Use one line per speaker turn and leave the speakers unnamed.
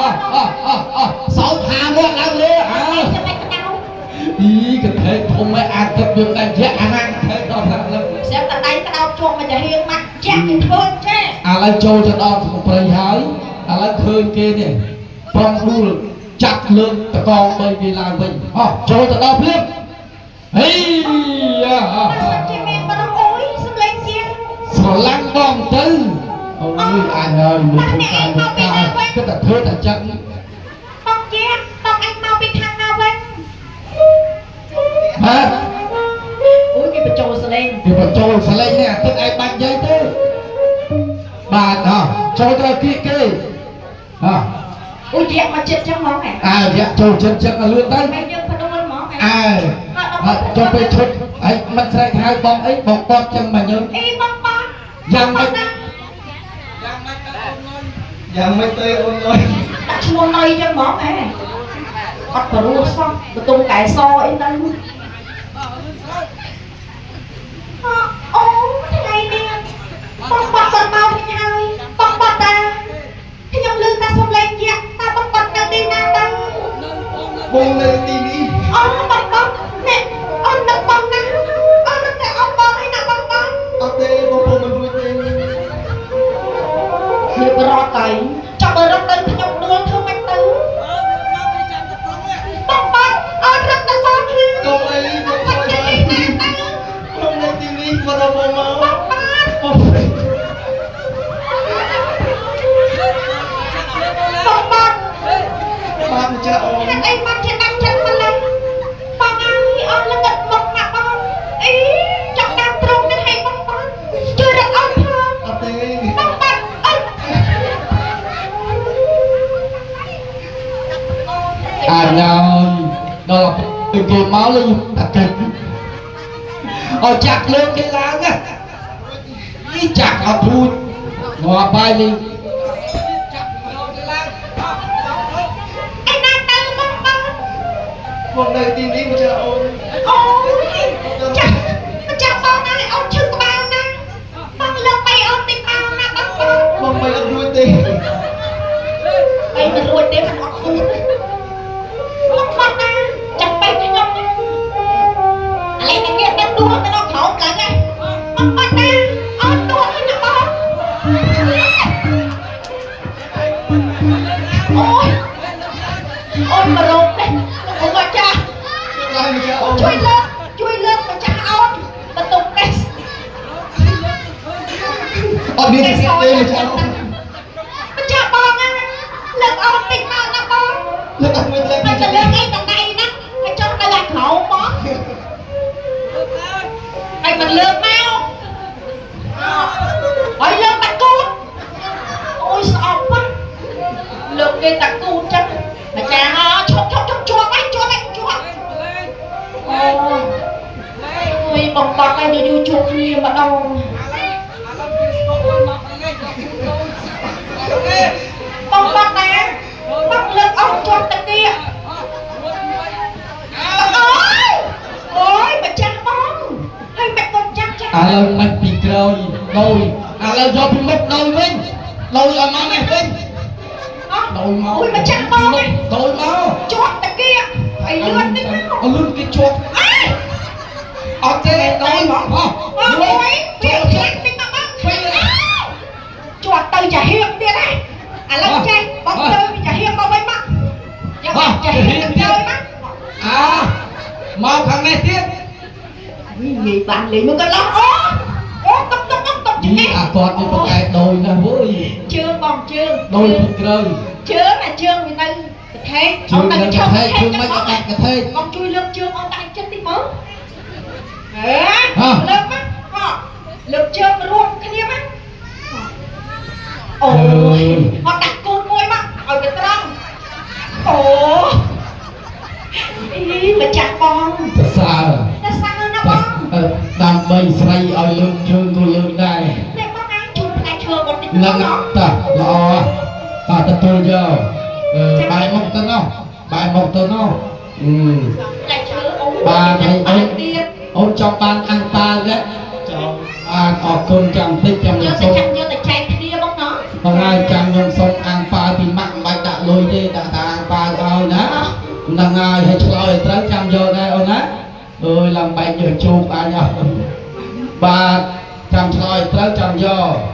អោះអោះអោះអោះសោតហាមកឡើងលើអើ
ចាំបាច់ក្តៅ
អីកថេធំឯអាទឹកយើងតែយៈអាណាកថេដល់ថ្នាក់លើ
ស្រាប់តែដៃក្តោបជាប់មកចាហៀងម៉ាក់ចាក់គេធ្វើចេះ
ឥឡូវចូលទៅដល់ក្នុងព្រៃហើយឥឡូវឃើញគេនេះប្រងដួលចាក់លើកតកងបីគេឡើងវិញអោះចូលទៅដល់ភ្លាមហេយ៉ា
បើសិនជាមានបរោះអូយសំលេងជាង
ស្រឡាំងបងទៅអូយអញហើយមើលធំកាយមើលកាយគិតតែធ្វើតែចឹង
បងជាបងអញមកពីខាងណាវិញ
បាទ
អូយគេបញ្ចូលសលេង
គេបញ្ចូលសលេងនេះអាទឹកឯងបាច់និយាយទេបាទអោះចូលទៅគៀកគេអោះ
អូយជាមកចិត្តចឹងហ្មងហ៎
អើយៈចូលចិត្តចឹងឲ្យលឿនទៅ
មិនយើងផ្ដួលហ្មងហ៎
អើហើយចូលពេលឈុតហើយមិនស្រែកហៅបងអីបងបត់ចឹងមកយើង
អីបងបង
យ៉ាងម៉េច
យ៉ាងម៉េចទៅអូនអើយ
ដាក់ឈ្មោះណុយចឹងហ្មងហ៎អត់ព្រោះសោះបន្ទងកែសអីទៅអូថ្ងៃនេះបងបត់គាត់មកវិញហើយបងបត់តាខ្ញុំឮតែសំឡេងយៈតាបងបត់នៅទីណាទៅ
បងនៅទីនេះ
អូបងបងនេះអូននឹកបងណាអូននឹកតែអូនបងឯណាបងបង
អត់ទេបងពុំមិនរួចទេ
រៀបរត់ទៅចង់បើរត់ទៅខ្ញុំដួលធ្វើម៉េចទៅបងបងអូនរត់ទៅបងគឺ
កុំអីបង
បង
ថយ
ទៅ
មក
ទីណាទៅ
បងនៅទីនេះមករកបងមក
បងបង
បង
បងបង
បាទម្ចាស់អូន
ហេតុអីបានជាដាច់ចិត្តម្ល៉េះបងអើយអូនលឹកមុខណាស់បងអីចង់តាមត្រង់នេះឲ្យបងបងជួយរត់អូនផង
អត់ទេ
បងបងអូន
អញហើយដល់ពេលគេមកលេងតាកិច្ចឲ្យចាក់លើកគេឡើងណានេះចាក់អត់រួចងាប់ហើយនេះ
ឯណាទៅបងបង
បងនៅទីនេះម្ចាស់អូន
អូយចាស់ម្ចាស់បងណាអូនឈឺក្បាលណាបងលើកបីអូនតិចមកណាបងបង
បងមិនអត់រួចទេ
បីមិនរួចទេមិនអត់គូនបងបងណាចាំបីខ្ញុំឥឡូវនេះគេដួលទៅដល់ក្រោមឡើងហើយបងបងណាអូនដួលហើយណាបងអូយអូនមករោគនេះអូម្ចាស់
ឡើងម្ចាស់អូន
ជួយលើកជួយលើកម្ចាស់អូនបន្ទុកនេះ
អត់មានទេម្ចាស់អូន
ម្ចាស់បងណាលើកអូនតិចមកណាបង
លើកអត់មួយលើក
ហើយទៅលើកអីតដៃណាហើយចង់ទៅអាក្រោមមកហើយមិនលើកមកហើយលើកតាគូតអូយស្អប់ណាស់លើកគេតាគូតចឹងម្ចាស់អឈប់ឈប់ឈប់ជាប់ហើយជាប់ហើយជាប់អូយបងបត់ហើយយូរជួបគ្នាម្ដង បងបាត់ណាបងលើកអស់ជាប់តាគៀកអូយអូយម្ចាស់បងហើយមិនកូនចាស់ចាស់
ឥឡូវមិនពីក្រោយដោយឥឡូវយកពីមុខដោយវិញដោយឲ្យមកនេះវិញដោយមក
អូយម្ចាស់បង
ដោយមក
ជាប់តាគៀកហើយលឿនតិចមក
អលឿនគេជាប់
អើយ
អត់ទេដោយមកអោះ
អូយជាប់ខ្លាំងតិចមកបងជាប់ទៅចាហៀងទៀតហ៎ឥឡូវចេះបងទៅពីចាហៀងមកវិញមកយកចាហៀងទៅមក
អើមកខាងនេះទៀត
និយាយបានលេងមកក៏ឡោះអូអូតុកតុកតុកច
នេះ
ង្កេះ
អាគាត់នេះប្រកែកដោយណាស់វើយ
ជើងបងជើង
ដោយពីក្រោយ
ជើងអាជើងវានៅកថេក
ជើងនៅកថេកជើងមិនអត់ដាច់កថេក
បងជួយលើកជើងអូនដាក់ចិត្តតិចមើលហេលើកមកហ៎លើកជើងរួមគ្នាមកអូយអត់ដាក់គូនមួយមកឲ្យវាត្រង់អូអីម្ចាស់បង
សរសើរ
តែសាណាបង
ដើម្បីស្រីឲ្យលើកជើងក៏លើកដែរ
នេះបងអាចជួយផ្លែឈើគាត់តិច
នឹងតើល្អតើទទួលយកបាយមកទៅនោះបាយមកទៅនោះអឺ
ផ្លែឈើអូ
បាទហើយអូន
ទៀត
អូនចង់បានអាំងប៉ាវទេ
ចង់
បាទអរគុណចាំតិចចាំ
យក
ខ្ញុំសុំ
ទៅចាក់យកទៅចែកគ្នាបងណោះ
បងហើយចាំខ្ញុំសុំអាំងប៉ាវពីម៉ាក់មិនបាច់ដាក់ លុយទេដាក់តាអាងបាវឲ្យណាហ្នឹងហើយហើយឆ្លើយឲ្យត្រូវចាំយកដែរអូនណាអើយឡើងបែកយកជោគអញអស់បាទចាំឆ្លើយត្រូវចាំយក។